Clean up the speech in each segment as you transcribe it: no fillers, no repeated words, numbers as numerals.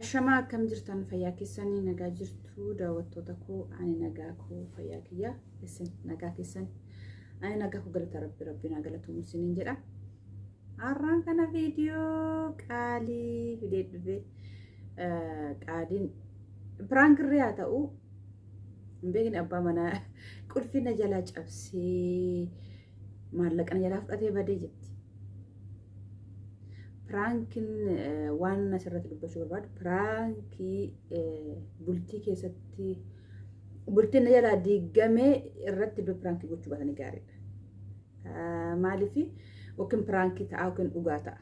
Ashamaa, akkam jirtan? Fayyaa keessanii? Nagaa jirtu daawwattoota koo? Ani nagaa koo, fayyaa kiyya. Isin nagaa keessan? Ani nagaa koo, galata Rabbi. Rabbi naa galatuun isiniin jedha. Har'aan kana viidiyoo qaalii fidee dhufe. Qaaliin prank irree haa ta'u hin beekne, abbaa manaa qulfina jalaa cabsee maallaqa na jalaa fudhatee badee jetti. Prankiin, waan asirratti dubbachuu barbaadu, prankii bultii keessatti bultiin na jalaa diigamee irratti iddoo prankii gochuu baatanii gaariidha. Maaliif? Yookiin prankii ta'a yookiin dhugaa ta'a.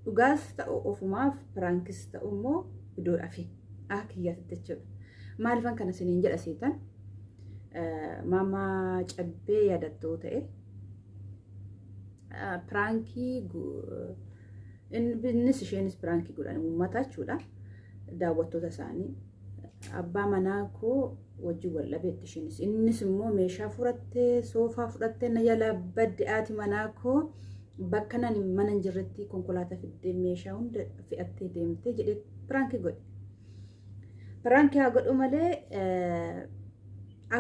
Dhugaas ta'u ofumaaf, prankis ta'u immoo iddoo dhafi akka kiyyaatti jechuudha. Maaliifan kana isiniin jedha seetan? Maamaa Cabbee yaadattoo ta'e, prankii innis isheenis prankii godhan uummata jechuudha. Daawwattoota isaanii. Abbaa manaa koo wajjin wal dhabeetti isheenis. Innis immoo meeshaa fudhattee, soofaa fudhattee na jalaa badde, haati manaa koo bakka nani mana hin jirretti konkolaataa fiddee meeshaa hunda fe'attee deemtee jedhee prankii godhe. Prankii haa godhu malee,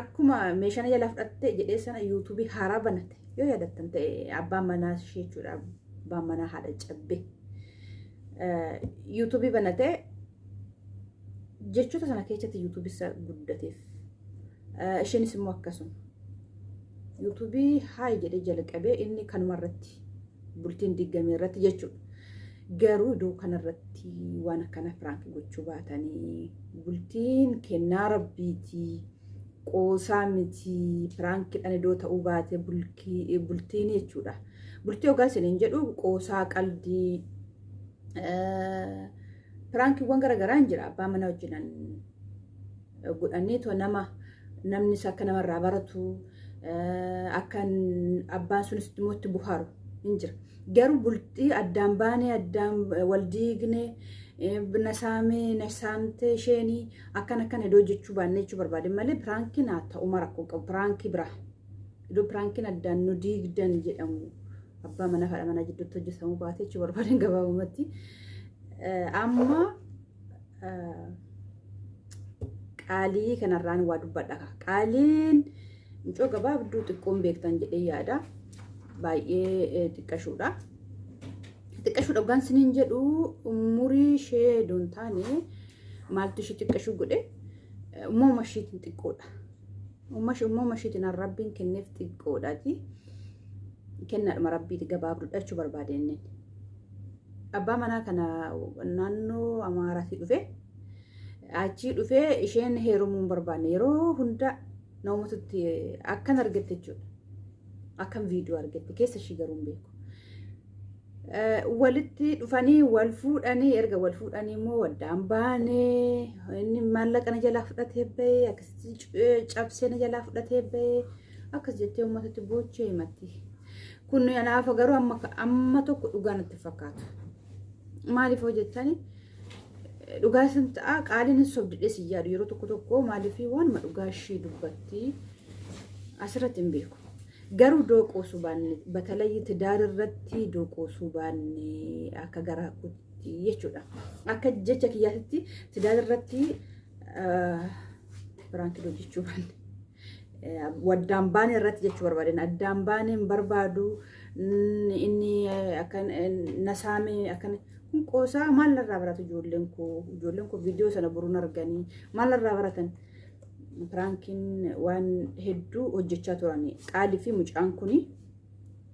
akkuma meeshaa na jalaa fudhattee jedhee sana YouTubeii haaraa banate yoo yaadattan ta'e, abbaan manaa ishee jechuudha, abbaan manaa haadha Cabbee. YouTubeii banatee jechoota sana keessatti YouTubeii isa guddateef. Isheenis immoo akkasuma. YouTubeii haayi jedhee jalqabee inni kanuma irratti bultiin diigame irratti jechuudha. Garuu iddoo kanarratti waan akkana prank gochuu baatanii, bultiin kennaa Rabbiitii, qoosaa miti. Prankiidhaan iddoo ta'uu baate bultiin jechuudha. Bultii hoggaa isiniin jedhu, qoosaa, qaldii, prankiiwwan garaagaraa hin jira. Abbaa manaa wajjinan godhanii too nama namnis akka namarraa baratu, akka abbaan sunis immoo itti buhaaru hin jira. Garuu bultii addaan baanee, addaan wal diigne, na saamee, na saamtee isheenii, akkana akkana iddoo jechuu baannee jechuu barbaade malee, prankiin haa ta'u rakkoo qabu. Prankii biraa iddoo prankiin addaan nu diigdan jedhamu abbaa manaa fi haadha manaa jidduutti hojjetamuu baate jechuu barbaadan gabaabumatti. Amma qaalii kanarraan waa dubbadha. Qaaliin mucoo gabaabduu xiqqoon beektan jedhee yaada. Baay'ee xiqqashuudha. Xiqqashuudha hoggaan siniin jedhu, umurii ishee doon taane maaltu ishee xiqqashuu godhe? Uumama isheetiin xiqqoodha. Uumama isheetiin Rabbiin kenneef xiqqoodhaati. Kennaadhuma Rabbiiti, gabaabduudha jechuu barbaade inni. Abbaa manaa kana naannoo Amaaraatii dhufe. Achii dhufee isheen heerumuu hin barbaanne, yeroo hunda namootatti akkan argatte jechuudha. Akkan viidiyoo argatte keessa ishii garuu hin beeku. Walitti dhufanii wal fuudhanii, erga wal fuudhanii immoo waddaan baanee, inni maallaqa na jalaa fudhatee bahee, akkasitti cabsee na jalaa fudhatee bahee, akkas jettee uummatatti boochee himatti. Kun anaaf garuu amma amma tokko dhugaa natti fakkaatu. Maaliif hojjettani? Dhugaa isin ta'a, qaaliin hin sobdidhee si yaadu yeroo tokko tokko. Maaliif? Waanuma dhugaa ishee dubbatti asirratti hin beeku. Garuu dooqoosuu baanne, batalayyi tidaar irratti dooqoosuu baanne akka garaa kootti jechuudha. Akka jecha kiyyaatitti tidaar irratti prankii hojjechuu baanne. Waddaan baane irratti jechuu barbaadan, addaan baane hin barbaadu, inni akka na saame, akkan kun qoosaa maal irraa baratu ijoolleen koo? Ijoolleen koo viidiyoo sana boruun arganii maal irraa baratan? Prankiin waan hedduu hojjechaa turani qaalii fi mucaan kuni.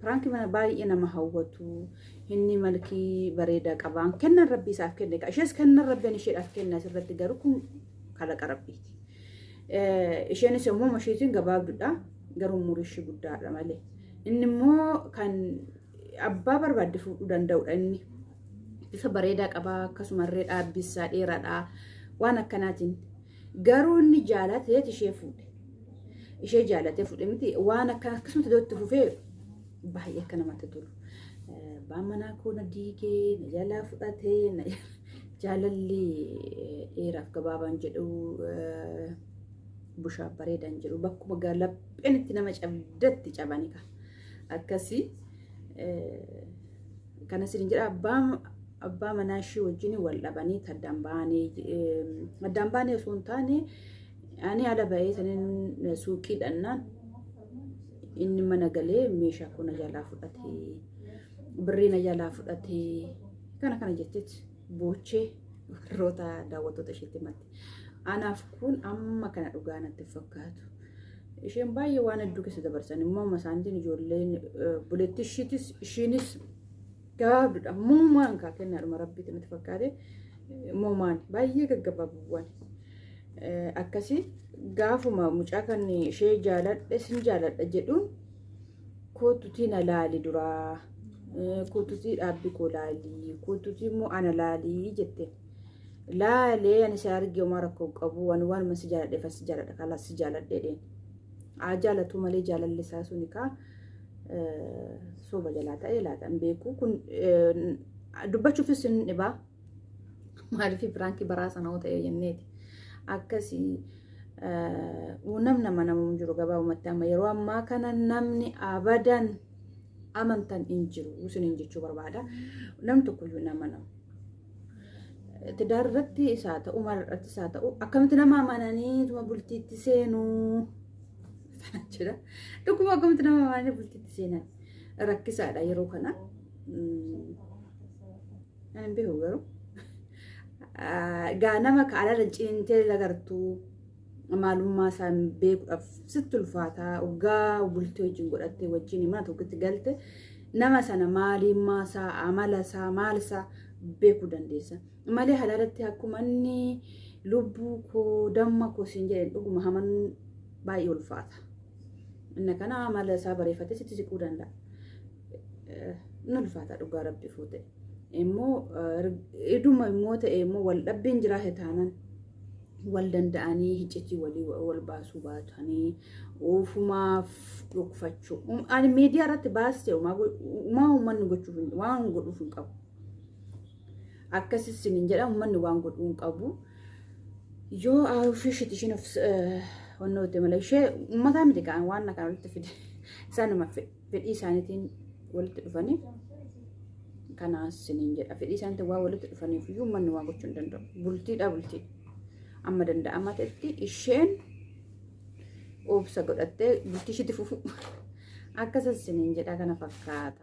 Prankii mana baay'ee nama hawwatu. Inni malkii bareedaa qabaan, kennan Rabbii isaaf kenne, ishees kennan Rabbiin isheedhaaf kenne. Asirratti garuu kun kalaqa Rabbiiti. Isheenis immoo isheetiin gabaabduudha, garuu umurii ishee guddaadha malee. Inni immoo kan abbaa barbaadde fuudhuu danda'udha inni. Bifa bareedaa qabaa, akkasumallee dhaabbisaa dheeraadha waan akkanaatiin. Garuu inni jaalateet ishee fuudhe. Ishee jaalatee fuudhe miti, waan akkana akkasumatti iddoo itti fufee baay'ee akka namatti tolu. Abbaan manaa koo na diigee, na jalaa fudhatee, jaalalli dheeraaf gabaabaan jedhu, bushaaf bareedaan jedhu, bakkuma lapheen itti nama cabdatti cabani ka. Akkasii kana isin jedha. Abbaan Abbaa manaa ishii wajjin wal dhabanii addaan ba'anii, addaan ba'anii osoo hin taane, ani ala ba'ee sanin suuqii dhannaan inni mana galee meeshaa koo na jalaa fudhatee, birrii na jalaa fudhatee, kana kana jettetti boochee warroota daawwattoota isheetti himatte. Anaaf kun amma kana dhugaa natti fakkaatu. Isheen baay'ee waan hedduu keessa dabarsan immoo amma isaaniitiin ijoolleen buletti ishiitis ishiinis gabaabduudha. Moomaan kaa kennaadhuma rabbiitti natti fakkaate, moomaan baay'ee gaggabaabuuwwan. Akkasii gaafuma mucaa kan ishee jaaladhe sin jaaladha jedhuun, kootutii na laali duraa, kootutii dhaabbii koo laalii, kootutii immoo ana laalii jette. Laalee ani si arge, homaa rakkoo qabu, ani waanuma si jaaladheef si jaaladha, kalaas si jaaladhe dheen. Haa jaalatu malee jaalalli isaa suni kaa soba jalaa ta'ee laata hin beeku. Kun dubbachuufis hin dhibaa. Maaliif piraankii baraa sana hoo ta'e jenneeti. Akkasii namni amanamu hin jiru gabaabumatti. Amma yeroo ammaa kana namni abadan amantan hin jiru isiniin jechuu barbaada. Namni tokkoyyuu hin amanamu. Tidaar irratti isaa ta'u, maal irratti isaa ta'u, akkamitti nama amananii tuma bultiitti seenuu jedha. Dhuguma akkamitti nama amananii bultiitti seenan rakkisaadha yeroo kana. Ani hin beeku garuu. Gaa nama ka alarra ciniintee lagartuu maalummaa isaa beekuudhaaf sitti ulfaataa. Waggaa bultii wajjin godhattee wajjin mana tokkotti galte nama sana maalimmaa isaa, amala isaa, maal isaa beekuu dandeessa. Malee halaalatti akkuma inni lubbuu koo, damma koo siin jedhan dhuguma haman baay'ee ulfaata. Inni kana amala isaa bareeffatee sitti siquu danda'a. Inni ulfaata dhugaa rabbi fuute. Immoo iduma immoo ta'e immoo wal dhabbiin jiraate taanan wal danda'anii hiccitii walii wal baasuu baatanii ofumaaf dhokfachuu. Ani miidiyaa irratti baastee umaa uummanni gochuuf waan godhuuf hin qabu. Akkasis hin jedha, uummanni waan godhuu hin qabu. Yoo ofii isheetti isheen of wannoote malee ishee uummataa miti ka'an waan kana walitti fide, isaanuma fedhii isaaniitiin walitti dhufanii. Kanaas siniin jedha, fedhii isaaniitiin waan walitti dhufaniif iyyuu uummanni waan gochuu hin danda'u. Bultiidha bultii. Amma danda'ama ta'etti isheen obsa godhattee bultii isheetti fufu. Akkasas siniin jedha, kana fakkaata.